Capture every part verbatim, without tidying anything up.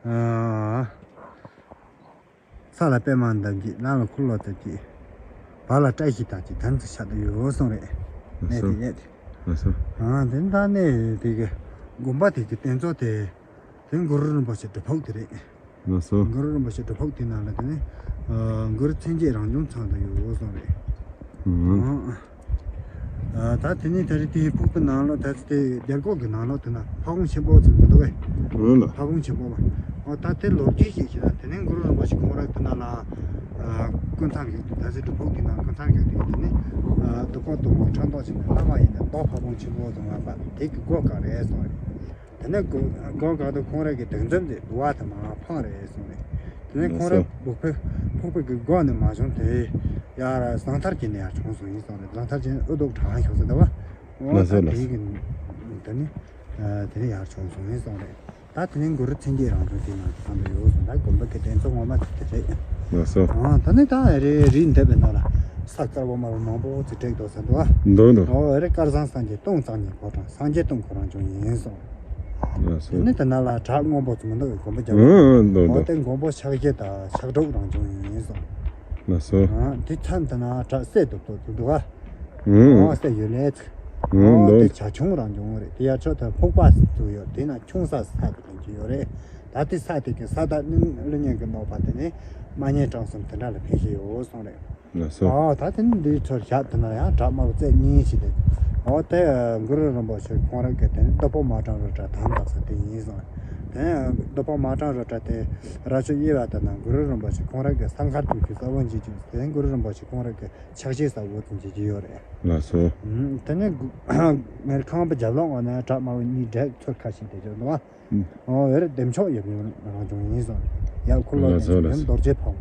ཨ། ས་ལ་པད་མ་འདབ་ཀྱིས། ལ་ལ་འཁོར་ལོ་འདབ་ཀྱིས། བ་ལ་བཀྲ་ཤིས་རྟགས་ཀྱི་དམ་ཚིག་ཆགས་བསྡད་ཡོད་གསུངས་རེད། ལགས་གནས་སོ། དེ་ཡས་དེ། ལགས་སོ། ཨ། དེ་ད་གནས་དེ་གི་དགོན་པ་དེ་གི་རྟེན་གཙོ་དེ། དེ་གུ་རུ་རིན་པོ་ཆེ་སྒྲུབ་ཕུག་དེ་རེད། ལགས་སོ། གུ་རུ་རིན་པོ་ཆེ་སྒྲུབ་ཕུག་དེ་ནང་ལ་དེ་ནི། ཨ། གུ་རུ་མཚན་བརྒྱད་རང་བྱུང་ཚང་དུ་ཡོད་གསུངས་རེད། ཨང་། ཨ། ད་དེ་ནི་ད་རེས་དེའི་ཕུག་པའི་ནང་ལོགས། ད་དེ་རྒྱལ་སྒོ་གི་ནང་ལོགས་དེ་ན་ཕ་བོང་ཆེན་པོ་ཚོ་མི་འདུག་གས། འོ་ལགས། ཕ་བོང་ཆེན་པོ་མ། འོ། ད་དེ་ལོ་རྒྱུས་ཤིག་བྱས་ན། དེ་ནི་གུ་རུ་རིན་པོ་ཆེ་ཁོང་རང་དེ་ན་ལ། ཨ། སྐུ་མཚམས་བཞུགས་དུས། ད་ཚེ་སྒྲུབ་ཕུག་དེ་ན་སྐུ་མཚམས་བཞུགས་དུས། དེ་ནི། ཨ། སྟོད་ཁོག་སྟོད་མོ་ཁྲ་མདོག་བྱས་ནས། ལྷ་མ་ཡིན་ན་མདོག་ཕ་བོང་ཆེན་པོ་ཚོ་མ་པ་དེ་གི་སྒོ་ག་རེད་གསུངས་རེད། དེ་ནས་སྒོ་སྒོ་ག་དུ་ཁོང་རང་གི་གདུང་འཛོམས་དེ་དུ་བ་དེ་མ་འཕང་རེད་གསུངས་རེད། དེ་ནས་ཁོང་རང་ཕུག་པའི་ཕུག་པའི་གི་སྒོ་ནས་མ་བྱུང་དེ། ཡར་ཟངས་ཐར་གྱི་ནས་ཡར་བྱུང་སོང་ཡིན་གསུངས་རེད། ཟངས་ཐར་གྱི་ཨུ་ཐུག་གྲང་ཤོག་ཟེར་ད་བ། འོ། ལགས་སོ། ད་ལགས་དེ་སོ། གི་དེ་ནི། ཨ། དེ་ནས་ཡར་བྱུང་སོང་ཡིན་གསུངས་རེད། ད་དེ་ནས་གུ་རུ་མཚན་བརྒྱད་རང་བྱུང་དེ་ནང་དུ་ཚང་དུ་ཡོད་གསུངས། ད་དགོན་པ་གི་རྟེན་གཙོ་ངོ་མ་དེ་དེ་རེད། ལགས་སོ། ཨ། ད་ནི་ད་རེ་རེ་འདེབས་པའི་ནང་ལ་ས་དཀར་པོ་དམར་པོ་མང་པོ་ཅིག་བྲིས་འདུག་ཟེར་འདུག་ཨ། འདུག་འདུག་འོ། རེ་དཀར་ཟངས་སངས་རྒྱས་སྟོང་རྩ་གཉིས་ཕོ་བྲང་། སངས་རྒྱས་སྟོང་ཁོ་རང་བྱུང་ཡིན་གསུངས། ལགས་སོ། དེ་ནས་དེ་ནང་ལ་བྲག་སྔོན་པོ་ཚོ་མི་འདུག་གས། དགོན་པ་རྒྱབ་ལོགས། ཨང་། ཨང་། འདུག་འོ། འདུག་དེ་མགོན་པོ་ཕྱག་བཞི་དང་ཕྱག་དྲུག་རང་བྱུང་ཡིན་གསུངས། ལགས་སོ། ཨ། དེ་མཚམས་དེ་ན་བྲག་སེ་སྟོབས་སྟོབས་ཚོ་འདུག་ཨ། ཨང་། འོ། སེ་ཡོད་ལེ་ཚིག་ཨང་། འོ། འདུག་དེ་བྱ་ཁྱུང་རང་བྱུང་རེད། དེ་ཡར་ཕྱོགས་དེ་ཕུག་པ་ཚོ་ཡོད། དེ་ན་ཁྱུང་ས་ས་དེ་ལ་ཅི་ཡོད་རེད། ད་དེ་ས་དེ་གི་ས་བདག་ཀླུ་གཉན་གྱི་ནོར་བུ་དེ་ནི་མ་ཉེས་དྲང་གསུམ་དེ་འདྲ་ལ་ཕན་བཞིན་ཡོད་གསུངས་རེད། ལགས་སོ། ཨོ། ད་དེ་ནི་འདིའི་ཚུར་བཞག་དེ་ན་ཡང་བྲག་དམར་པོ་རྩེ་གཉིས་ཤིག་དེ། ཨོ། དེ་གུ་རུ་རིན་པོ་ཆེ་ཁོང་རང་གི་དེ་ནི་སྟོབས་པོ་མ་ཀྲང་རུ་དྲ་དམ་བཏགས་ས་དེ་ཡིན་གསུངས། དེ་སྟོབས་པོ་མ་ཀྲང་རུ་དྲ་དེ་ར་ཆོ་དབྱེ་བ་དེ་ན་གུ་རུ་རིན་པོ་ཆེ་ཁོང་རང་གི་ས་མཁར་དུ་ཁྱུ་ས་བོན་འབྱེད་རྒྱུ་དེ་གུ་རུ་རིན་པོ་ཆེ་ཁོང་རང་གི་ཕྱག་བཞེས་ས་བོ་དུ་འབྱེད་ཀྱི་ཡོད་རེད། ལགས་སོ། ཨུམ། དེ་ནི་གུ་ངེར་ཁང་པ་རྒྱབ་ལོགས་ངོས་ནས་བྲག་དམར་པོ་གཉིས་འདྲེས་ཚུར་ཁ་ཕྱིན་དེ་བྱོན་འདུག་བ། ཨོ། ཡོད་རེད། བདེ་མཆོག་ཡབ་ཡུམ་རང་བྱུང་ཡིན་གསུངས། ཡབ་འཁོར་ལོ་ལགས་སོ། བདེ་མཆོག་ལགས་ཡུམ་སོ། རྡོ་རྗེ་ཕག་མོ།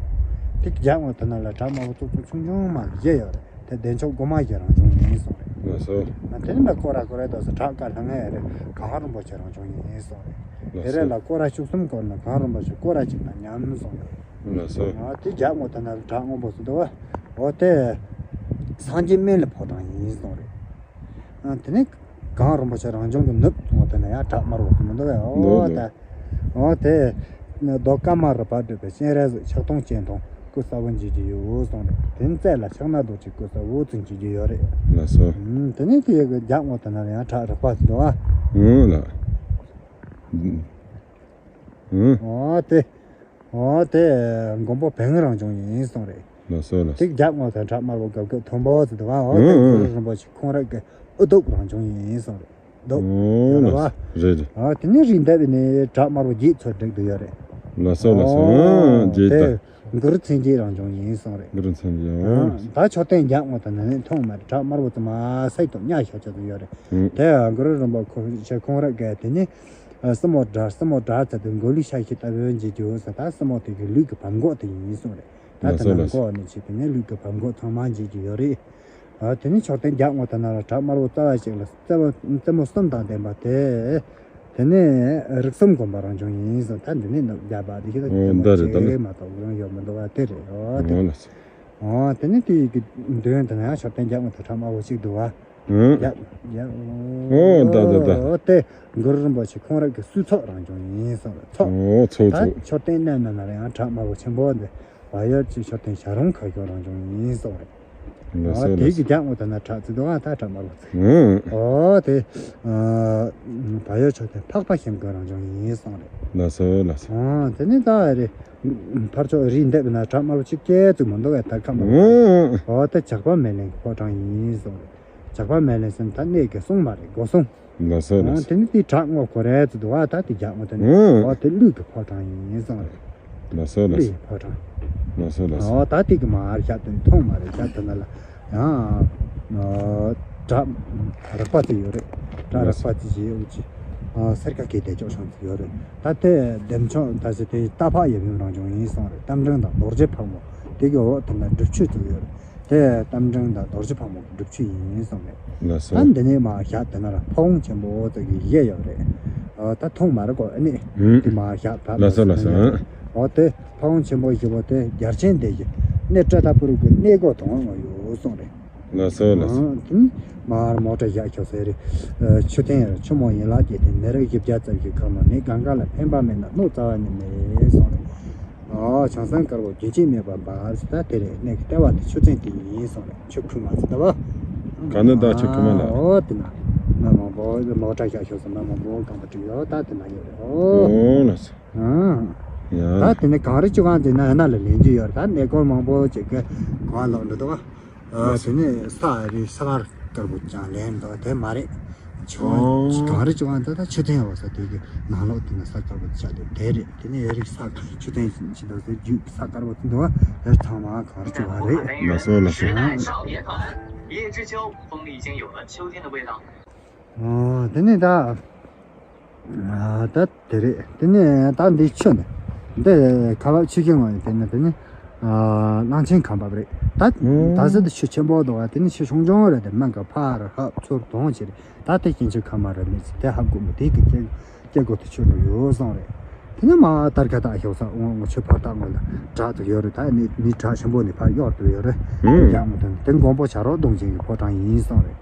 དེ་རྒྱབ་ངོས་དེ་ན་ལ་བྲག་དམར་པོ་ཙུག་ཙུག་ཆུང་ཆུང་མ་བཞི་ཡོད་རེད། དེ་བདེ་མཆོག་སྒོ་མ་བཞི་རང་བྱུང་ཡིན་གསུངས་རེད། ལགས་སོ། ཨ། དེ་ནི་མ་སྐོར་ར་སྐོར་ར་དུ་སུ་བྲག་དཀར་ལྷང་ངེ་རེད། གངས་རིན་པོ་ཆེ་རང་བྱུང་ཡིན་གསུངས་རེད། ལགས་སོ། དེ་རེད་ལ་སྐོར་ར་བཅུ་གསུམ་སྐོར་ན་གངས་རིན་པོ་ཆེ་སྐོར་ར་གཅིག་དང་མཉམ་གསུངས་ཡོད། ལགས་སོ། ཨ། དེ་རྒྱབ་ངོས་དེ་ན་ལ་བྲག་སྔོན་པོ་ཚོ་འདུག་བ། ཨོ། དེ་སངས་རྒྱས་སྨན་བླའི་ཕོ་བྲང་ཡིན་གསུངས་རེད། ཨ། དེ་ནི་གངས་རིན་པོ་ཆེ་རང་བྱུང་གི་ནུབ་ངོས་དེ་ན་ཡང་བྲག་དམར་པོ་ཚོ་མི་འདུག་བས། ཨོ། འདུག་ད། འདུག་ཨོ། དེ་རྡོ་ཀ་མ་རུ་པ་སྒྲུབ་པའི་སྤྱན་རས་གཟིགས་ཕྱག་སྟོང་སྤྱན་སྟོང་སྐུ་གསལ་བོ་འབྱེད་ཀྱི་ཡོད་གསུངས་རེད། དེ་ནི་རྩེ་ལ་ཕྱག་ན་རྡོ་རྗེ་སྐུ་གསལ་བོ་ཚུན་འབྱེད་ཀྱི་ཡོད་རེད། ལགས་སོ། ཨུམ། དེ་ནི་དེ་ཡི་གི་རྒྱབ་ངོས་དེ་ན་ཡང་བྲག་རག་པ་ཚོ་འདུག་བ། ཨུམ་ལགས། ཨུམ། ཨོ། དེ། ཨོ། དེ་མགོན་པོ་བེང་རང་བྱུང་ཡིན་གསུངས་རེད། ལགས་སོ། ལགས་སོ། དེ་རྒྱབ་ངོས་དང་བྲག་དམར་པོ་གབ་གབ་མཐོན་པོ་ཟེར་འདུག་བ། ཨོ། དེ་ཨང་། གུ་རུ་རིན་པོ་ཆེ་ཁོང་རང་གི་ཨུ་ཐུག་རང་བྱུང་ཡིན་གསུངས་རེད། འདུག་ཨོ། ཡོད་རེད་བ། ལགས་སོ། རེད་རེད། ཨོ། དེ་ནི་རིགས་འདེབས་ནི་བྲག་དམར་པོ་བརྒྱད་ཚོ་བསྒྲིགས་བསྡད་ཡོད་རེད། ལགས་སོ། ལགས་སོ། ཨོ། ཨང་། བརྒྱད་དེ་ད། གུ་རུ་མཚན་བརྒྱད་རང་བྱུང་ཡིན་གསུངས་རེད། གུ་རུ་མཚན་བརྒྱད། ཨང་། ཨང་། ད་མཆོད་རྟེན་རྒྱབ་ངོས་དང་ནི་མཐོང་མ་རེད། བྲག་དམར་པོ་དེ་མ་སེག་ཏུ་ཉག་ཤ་ཆ་དུ་ཡོད་རེད། ཨང་། དེ་གུ་རུ་རིན་པོ་ཆེ་ཁོང་རང་གི་དེ་ནི། ཨ། སྲིན་མོ་དགྲ། སྲིན་མོ་དགྲ་ཚ་དེ་མགོ་ལུས་ཤ་ཤི་ལྟ་བུ་འབྱེད་རྒྱུ་ཟེར། ད་སྲིན་མོ་དེ་གི་ལུས་ཀྱི་བམ་གོག་དེ་ཡིན་གསུངས་རེད། ད་ལགས་དེ་སོ། ན་ལགས་སོ། མགོ་ནས་བྱས་དེ་ནས་ལུས་ཀྱི་བམ་གོག་ཚང་མ་འབྱེད་རྒྱུ་ཡོད་རེད། ཨ། དེ་ནས་མཆོད་རྟེན་རྒྱབ་ངོས་དེ་ན་ལ་བྲག་དམར་པོ་རྩ་བ་ཞིག་ལ་རྩེ་མོ་རྩེ་མོ་གསུམ་དང་ལྡན་པ་དེ། དེ་ནས་རིགས་གསུམ་མགོན་པོ་རང་བྱུང་ཡིན་གསུངས། ད་འདི་ནས་ནུབ་རྒྱབ་པ་དེ་ཤི་ད་ཨོ། རྩེ་མོ་འདི་རེད། ད་གཅིག་ལགས་སོ། མ་གཏོགས་ཡང་ཡོད་མི་འདུག་བ། དེ་རེད། ཨོ། དེ། ཨོ། ལགས་སོ། ཨོ། དེ་ནས་དེ་ཡི་གི་མདུན་དེ་ན་ཡང་མཆོད་རྟེན་རྒྱབ་ངོས་དེ་བྲག་དམར་པོ་གཅིག་འདུག་བ། ཨང་། ཡ། ཡ། ཨོ། ད་ད་ད། ཨོ། དེ་གུ་རུ་རིན་པོ་ཆེ་ཁོང་རང་གི་གསུང་ཚོགས་རང་བྱུང་ཡིན་གསུངས་རེད། ཚོགས། ཨོ། ཚོགས། ད་ཚོགས། མཆོད་རྟེན་གནས་ན་ན་ར་ཡང་བྲག་དམར་པོ་ཆེན་པོ་འདི་བལ་ཡུལ་གྱི་མཆོད་རྟེན་བྱ་རུང་ཁ་ཤོར་རང་བྱུང་ཡིན་གསུངས་རེད། ལགས་སོ། ཨོ། དེ་ལགས་གི་སོ། རྒྱབ་ངོས་དེ་ན་བྲག་རྩེ་འདུག་ཨ། ད་བྲག་དམར་པོ་རྩེ། ཨང་། ཨོ། དེ། ཨ། བལ་ཡུལ་མཆོད་རྟེན་འཕགས་པ་ཤིང་ཀུན་རང་བྱུང་ཡིན་གསུངས་རེད། ལགས་སོ། ལགས་སོ། ཨོ། དེ་ནས་ད་རེད། ཕར་ཕྱོགས་རིགས་འདེབས་ན་བྲག་དམར་པོ་གཅིག་སྐྱེས་བཙུགས་མི་འདུག་ཨ། ད་ཁ་མ། ཨང་། ཨོ། དེ་ཇག་པ་མེ་ལེན་གྱི་ཕོ་བྲང་ཡིན་གསུངས་རེད། ཇག་པ་མེ་ལེན་ཟེར་ན་ད་གནས་ཀྱི་སྲུང་མ་རེད། སྒོ་སྲུང་། ལགས་སོ། ལགས་སོ། ཨང་། དེ་ནི་དེའི་བྲག་ངོས་ཀོ་རེ་ཙི་འདུག་ཨ། ད་དེ་རྒྱབ་ངོས་དེ་ནི། ཨང་། ཨོ། དེ་ཀླུ་གི་ཕོ་བྲང་ཡིན་གསུངས་རེད། ལགས་སོ། ལགས་ཀླུ་སོ། ཡི་ཕོ་བྲང་། ལགས་སོ། ལགས་སོ། ཨོ། ད་དེ་གི་མར་བཞག་དེ་མཐོང་མ་རེད། བཞག་དེ་ན་ལ་ཡང་། ཨ། བྲག་རག་པ་ཙི་ཡོད་རེད། བྲག་རག་པ་ཙི་ཞེས་འུ་ཅི། ཨ། སེར་ཁ་སྐྱེས་བསྡད་ཅོག་ཤང་ཙི་ཡོད་རེད། ད་དེ་བདེ་མཆོག་ད་ཟེར་དེ་རྟ་ཕག་ཡབ་ཡུམ་རང་བྱུང་ཡིན་གསུངས་རེད། རྟ་མགྲིན་དང་རྡོ་རྗེ་ཕག་མོ་དེ་གི་འོག་དེ་ན་སྒྲུབ་མཆོད་ཙི་ཡོད་རེད། དེ་རྟ་མགྲིན་དང་རྡོ་རྗེ་ཕག་མོ་གི་སྒྲུབ་མཆོད་ཡིན་གསུངས་རེད། ལགས་སོ། ད་འདི་ནས་མར་བཞག་དེ་ན་ལ་ཕ་བོང་ཆེན་པོ་ཙི་གི་བཞི་ཡོད་རེད། ཨ། ད་མཐོང་མ་རེད་གོ། ཨ་ནི། ཨུམ། དེ་མར་བཞག་ད། ལགས་སོ། ལགས་སོ། ཨ། ཨོ། དེ་ཕ་བོང་ཆེན་པོ་བཞི་པོ་དེ་རྒྱལ་ཆེན་སྡེ་བཞི་གནས་བཀྲ་ད་པུ་རུ་གི་གནས་སྒོ་དང་ངོ་ཡོད་གསུངས་རེད། ལགས་སོ། ལགས་སོ། ཨ། དེ་མར་མོ་ཊ་བཞག་ཆོག་ཟེར་རེད། ཨ། མཆོད་རྟེན་ཆུ་མོ་ཡན་ལག་བརྒྱད་དེ་མི་རིགས་བཞི་བརྒྱ་རྩ་བཞི་ཁག་ནང་ནས་གང་ག་ལ་ཕན་པ་མེད་ན་གནོད་རྩ་བ་ནས་མེད་ ཨོ་བྱང་སེམས་དཀར་པོ་རྒྱུན་ཆད་མེད་པར་འབར། ད་དེ་རེད། གནས་ཀྱི་ལྟེ་བ་དེ་ཆུ་ཚན་དེ་ཡིན་གསུངས་རེད། ཆུ་ཁུག་མ་ཟེར་ད་བ། ག་ནི་ད་ཆུ་ཁུག་མ་ལ། ཨོ་དེ་ན་མི་མང་པོ་མོ་ཊ་བཞག་ཤོག་ཟེར། མི་མང་པོ་རྐང་པ་བྲིས་ཡོད། ད་དེ་ན་ཡོད་རེད། ཨོ། ཨོ་ལགས་སོ། ཨང་། ཡ། ད་དེ་ནས་གངས་རི་བཅུ་སྒང་དེ་ན་ཡ་ན་ལ་ལེན་རྒྱུ་ཡོད་རེད། ད་གནས་སྐོར་མང་པོ་ཅིག་གི་གོ་བ་ལོག་འགྲོ་འདུག་བ། ཨ། དེ་ནས་ས་རི་ས་དཀར་པོ་ཅང་ལེན་འདུག་དེ་མ་རེད། ཆུ། ཨོ། གངས་རི་བཅུ་སྒང་ད་ད་ཆུ་ཐོན་ཡོད་ས་དེ་གི་ནང་ལོགས་དེ་ན་ས་དཀར་པོ་ཆགས་འདུག་དེ་རེད། དེ་ནས་ཡ་རིགས་ས་ཆུ་ཐོན་ཕྱིན་འདུག་དེ་རྒྱུད་ས་དཀར་པོ་དེ་འདུག་བ། ཡ་ཚང་མ་གངས་རི་བཅུ་སྒང་རེད། ལགས་སོ་ལགས་སོ། 叶之秋，风里已经有了秋天的味道。 ཨོ། དེ་ནས་ད། ཨ། ད་དེ་རེད། དེ་ནས་ད་འདི་ཆུ་ནི། འདི་ཁ་བ་ཆུ་ཁྱི་ངོ་ཡི་དེ་ནི་དེ་ནི། ཨ། གླང་ཆེན་ཁང་པ་རེད། ད་ད་ཟེར་དུ་ཆུ་ཆེན་པོ་འདུག་བ། དེ་ནི་ཆུ་ཆུང་ཆུང་རེད། དེ་སྨན་ག་ཕར་ཧབ་ཚུར་གཏོང་བྱེད་རེད། ད་དེ་སྐྱིན་ཆུ་ཁ་མ་རེད། མི་ཚེ་དེ་ཧབ་དགོས་མོ་དེ་གི་སྐྱེ་སྐྱེ་སྒོ་དེ་ཆུ་རུ་ཡོད་སོང་རེད། དེ་ནི་མ་དར་ཁ་ད་ཞོག་ས་འོང་ངོ་ཆུ་ཕར་ད་ངོ་ལ་བྲག་དུ་ཡོད་རེད། ད་ནི་ནི་བྲག་ཆེན་པོ་ནི་ཕར་གཡོར་དུ་ཡོད་རེད། ཡག་མོ་དེ་ནི་དེ་མགོན་པོ་བྱ་རོག་གདོང་ཅན་གྱི་ཕོ་བྲང་ཡིན་སོང་རེད།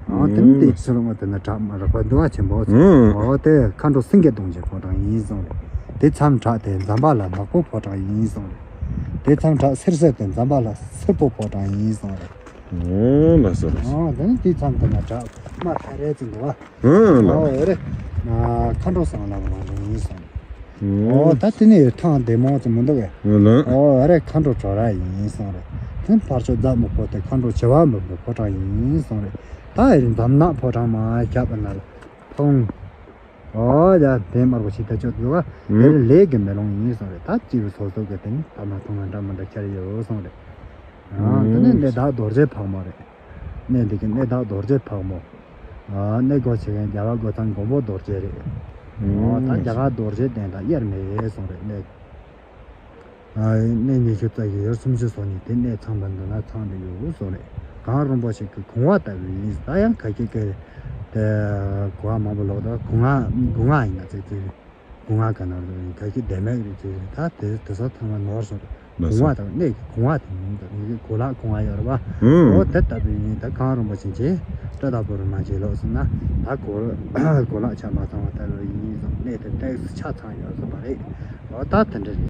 ཨ། དེ་ནི་དེ་ཕྱི་ལོགས་ང་དེ་ན་བྲག་མ་རག་པ་འདུ་བ་ཆེན་པོ་ཟེར། ཨོ་དེ་མཁའ་འགྲོ་སེང་གེ་གདོང་ཅན་ཕོ་བྲང་ཡིན་སོང་རེད། དེ་མཚམས་བྲག་དེ་ཛམ་བྷ་ལ་ནག་པོ་ཕོ་བྲང་ཡིན་སོང་རེད། དེ་མཚམས་བྲག་སེར་སེར་དེ་ཛམ་བྷ་ལ་སེར་པོ་ཕོ་བྲང་ཡིན་སོང་རེད། ཨོ་ལགས་སོ་ལགས་སོ། ཨོ་དེ་ནི་དེ་མཚམས་དེ་ན་བྲག་དམར་ཐག་རལ་ཙམ་འདུག་བ། ཨོ་ལགས། ཨོ་ཡོད་རེད། མཁའ་འགྲོ་སང་ལ་བ་རང་ཡིན་སོང་། ཨོ་ད་དེ་ནས་ཐང་བདེ་མོ་ཙམ་མི་འདུག་གས། ཨོ་ལགས། ཨོ་ཡོད་རེད། མཁའ་འགྲོ་གྲོ་ར་ཡིན་སོང་རེད། དེ་ཕར་ཕྱོགས་རྫ་སྨུག་པོ་དེ་མཁའ་འགྲོ་བྱེ་བ་སྨུག་པོའི་ཕོ་བྲང་ཡིན་སོང་རེད། ད་ཡིན་འཛམ་ནག་ཕོ་བྲང་མ་བཞག་པ་ན་ལ་ཐོང་། ཨོ་ཡ་དེ་དམར་པོ་ཞིག་ད་ཅོག་འདུག་བ། དེ་ལས་ཀྱི་མེ་ལོང་ཡིན་སོང་རེད། ད་སྤྱི་བོའི་སོ་སོ་གི་དེ་ནི་ད་མ་ཐོང་ན་འདྲ་མི་འདྲ་ཁྱེར་ཡོད་སོང་རེད། ཨ། དེ་ནི་གནས་བདག་རྡོ་རྗེ་ཕག་མོ་རེད། གནས་འདི་གི་གནས་བདག་རྡོ་རྗེ་ཕག་མོ། ཨ། གནས་སྒོ་ཕྱེ་མཁན་རྒྱལ་བ་རྒོད་ཚང་མགོན་པོ་རྡོ་རྗེ་རེད། ཨ། ད་རྒྱ་གར་རྡོ་རྗེ་གདན་དང་དབྱེར་མེད་སོང་རེད། གནས། ཨ། གནས་ཉི་ཤུ་རྩ་བཞི་ཡུལ་སུམ་ཅུ་སོ་གཉིས་དེ་གནས་ཚང་པ་འདི་ན་ཚང་དུ་ཡོད་སོང་རེད། གངས་རིན་པོ་ཆེ་གི་གོང་བ་ལྟ་བུ་ཡིན། ད་ཡང་ཁ་ཁྱེད་ཀྱི་དེ་གོ་བ་མང་པོ་ལོག་ད་གོང་བ་གོང་བ་ཡིན་ན་ཙིག་ཙིག་རེད། གོང་བ་ག་ན་རེད། ཁ་ཁྱེད་ལྡེ་མིག་རེད་ཅེས་རེད། ད་དེ་དེ་ཚོ་ཚང་མ་ནོར་སོང་རེད། ལགས་གོང་བ་སོ། དང་གནས་ཀྱི་གོང་བ་དེ་མིན་འདུག་ངེད་ཀྱི་གོ་ལག་གོང་བ་ཡོད་རེད་བ། ཨང་། འོ་དེ་ལྟ་བུ་ཡིན། ད་གངས་རིན་པོ་ཆེ་མཇལ། བཀྲ་ད་པོ་རུ་མ་མཇལ་ལོག་སོང་ན་ད་གོ་གོ་ལག་ཆ་མ་ཚང་བ་ལྟ་བུ་ཡིན་ཙང་གནས་དེ་ཏོག་ཙམ་ཆ་ཚང་ཡོད་ས་མ་རེད། འོ་ད་དེ་འདྲ་རེད།